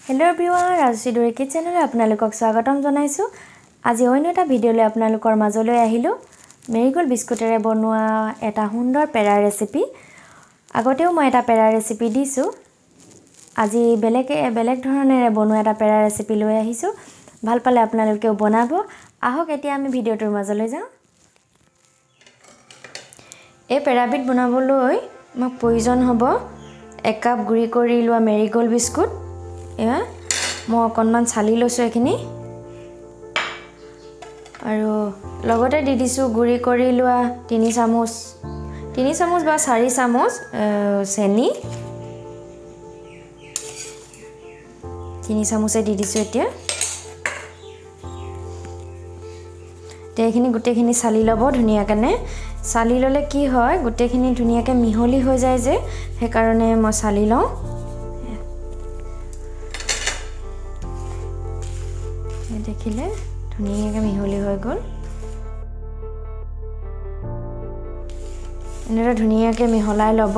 Hello' everyone, Rajashree দৰে কিটচেনলৈ আপোনালোকক স্বাগতম জনাইছোঁ। আজি অন্য এটা ভিডিঅ'লৈ আপোনালোকৰ মাজলৈ আহিলোঁ। মেৰিগ'ল্ড বিস্কুটেৰে বনোৱা এটা সুন্দৰ পেৰা ৰেচিপি। আগতেও মই এটা পেৰা ৰেচিপি দিছোঁ, আজি বেলেগ ধৰণেৰে বনোৱা এটা পেৰা ৰেচিপি লৈ আহিছোঁ। ভাল পালে আপোনালোকেও বনাব। আহক এতিয়া আমি ভিডিঅ'টোৰ মাজলৈ যাওঁ। এই পেৰাবিধ বনাবলৈ মোক প্ৰয়োজন হ'ব এক কাপ গুড়ি কৰি লোৱা মেৰিগ'ল্ড বিস্কুট। এয়া মই অকণমান চালি লৈছোঁ এইখিনি, আৰু লগতে দি দিছোঁ গুড়ি কৰি লোৱা তিনি চামুচ বা চাৰি চামুচ চেনি, তিনি চামুচে দি দিছোঁ। এতিয়া এইখিনি গোটেইখিনি চালি ল'ব ধুনীয়াকেনে। চালি ল'লে কি হয়, গোটেইখিনি ধুনীয়াকৈ মিহলি হৈ যায় যে, সেইকাৰণে মই চালি লওঁ। দেখিলে ধুনীয়াকৈ মিহলি হৈ গ'ল। এনেদৰে ধুনীয়াকৈ মিহলাই ল'ব।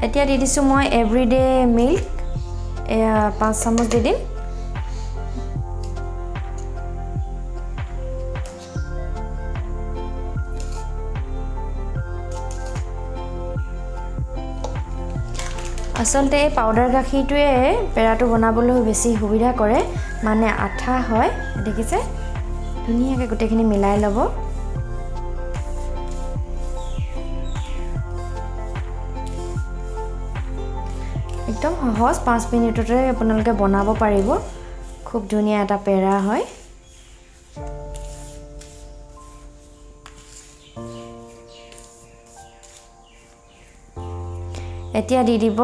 এতিয়া দি দিছোঁ মই এভৰিডে মিল্ক, এয়া 5 চামুচ দি দিম। আচলতে এই পাউডাৰ গাখীৰটোৱে পেৰাটো বনাবলৈ বেছি সুবিধা কৰে, মানে আঠা হয়। দেখিছে, ধুনীয়াকৈ গোটেইখিনি মিলাই ল'ব। একদম সহজ, 5 মিনিটতে আপোনালোকে বনাব পাৰিব। খুব ধুনীয়া এটা পেৰা হয়। এতিয়া দি দিব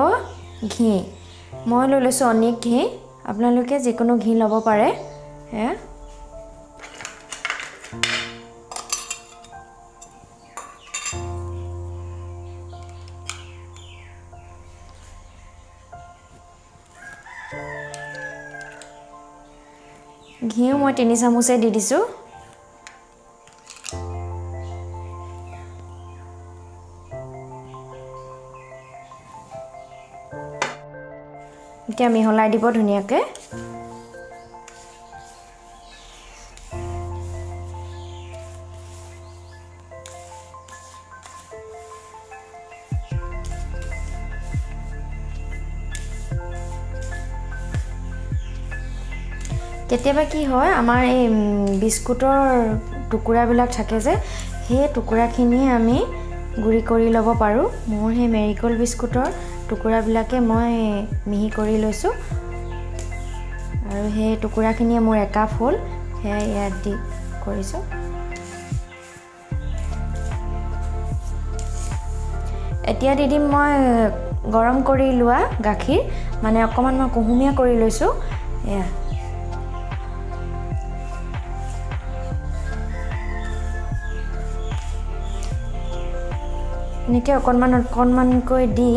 ঘি। মই লৈ লৈছোঁ অনিক ঘি, আপোনালোকে যিকোনো ঘি ল'ব পাৰে। এয়া ঘিউ মই 3 চামুচে দি দিছোঁ। এতিয়া মিহলাই দিব ধুনীয়াকৈ। কেতিয়াবা কি হয়, আমাৰ এই বিস্কুটৰ টুকুৰাবিলাক থাকে যে, সেই টুকুৰাখিনিয়ে আমি গুড়ি কৰি ল'ব পাৰোঁ। মোৰ সেই মেৰিগ'ল্ড বিস্কুটৰ টুকুৰাবিলাকে মই মিহি কৰি লৈছোঁ, আৰু সেই টুকুৰাখিনিয়ে মোৰ একাপ হ'ল, সেয়া ইয়াত দি কৰিছোঁ। এতিয়া দি দিম মই গৰম কৰি লোৱা গাখীৰ, মানে অকণমান মই কুহুমীয়া কৰি লৈছোঁ। এয়া এনেকৈ অকণমান অকণমানকৈ দি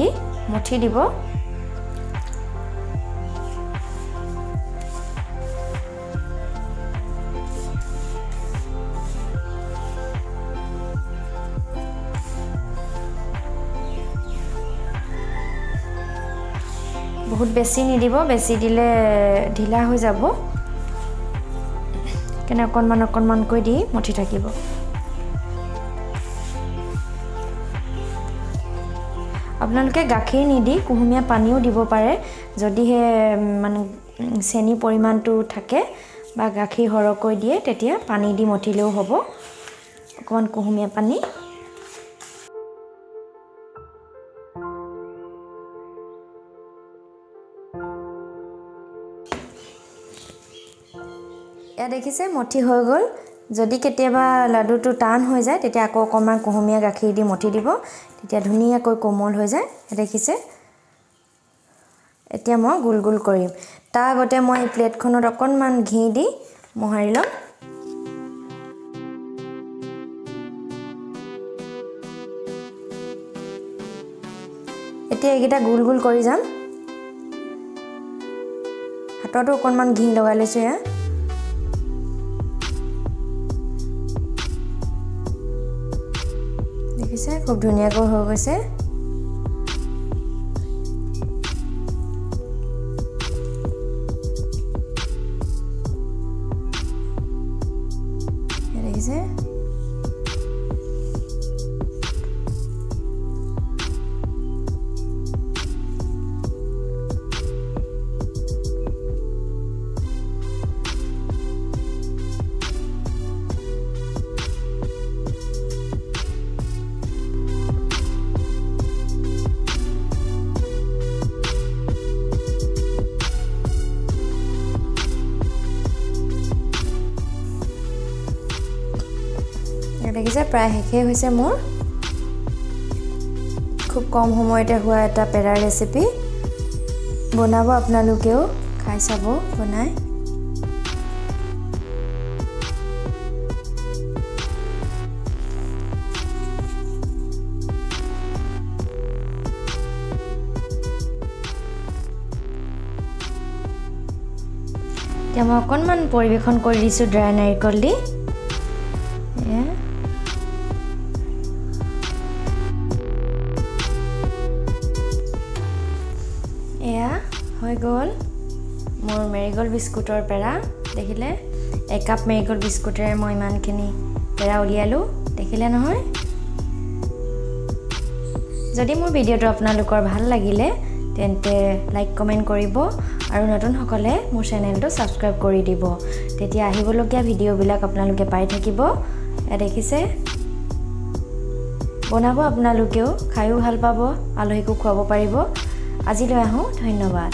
মঠি দিব। বহুত বেছি নিদিব, বেছি দিলে ঢিলা হৈ যাব। সেইকাৰণে অকণমান অকণমানকৈ দি মঠি থাকিব। আপোনালোকে গাখীৰ নিদি কুহুমীয়া পানীও দিব পাৰে, যদিহে মানে চেনিৰ পৰিমাণটো থাকে বা গাখীৰ সৰহকৈ দিয়ে, তেতিয়া পানী দি মঠিলেও হ'ব, অকণমান কুহুমীয়া পানী। এয়া দেখিছে মঠি হৈ গ'ল। যদি কেতিয়াবা লাডুটো টান হৈ যায়, তেতিয়া আকৌ অকণমান কুহুমীয়া গাখীৰ দি মঠি দিব, তেতিয়া ধুনীয়াকৈ কোমল হৈ যায়। দেখিছে, এতিয়া মই গোল গোল কৰিম। তাৰ আগতে মই এই প্লেটখনত অকণমান ঘি দি মোহাৰি ল'ম। এতিয়া এইকেইটা গোল গোল কৰি যাম। হাততো অকণমান ঘি লগাই লৈছোঁ। এয়া দেখিছে খুব ধুনীয়াকৈ হৈ গৈছে। দেখিছে দেখিছে প্ৰায় শেষেই হৈছে মোৰ। খুব কম সময়তে হোৱা এটা পেৰাৰ ৰেচিপি। বনাব আপোনালোকেও, খাই চাব বনাই। এতিয়া মই অকণমান পৰিৱেশন কৰি দিছোঁ ড্ৰাই নাৰিকল দি। এয়া হৈ গ'ল মোৰ মেৰিগ'ল্ড বিস্কুটৰ পেৰা। দেখিলে একাপ মেৰিগ'ল্ড বিস্কুটেৰে মই ইমানখিনি পেৰা উলিয়ালোঁ, দেখিলে নহয়? যদি মোৰ ভিডিঅ'টো আপোনালোকৰ ভাল লাগিলে তেন্তে লাইক কমেণ্ট কৰিব আৰু নতুনসকলে মোৰ চেনেলটো ছাবস্ক্ৰাইব কৰি দিব, তেতিয়া আহিবলগীয়া ভিডিঅ'বিলাক আপোনালোকে পাই থাকিব। এয়া দেখিছে, বনাব আপোনালোকেও, খায়ো ভাল পাব, আলহীকো খুৱাব পাৰিব। আজিলৈ আহোঁ, ধন্যবাদ।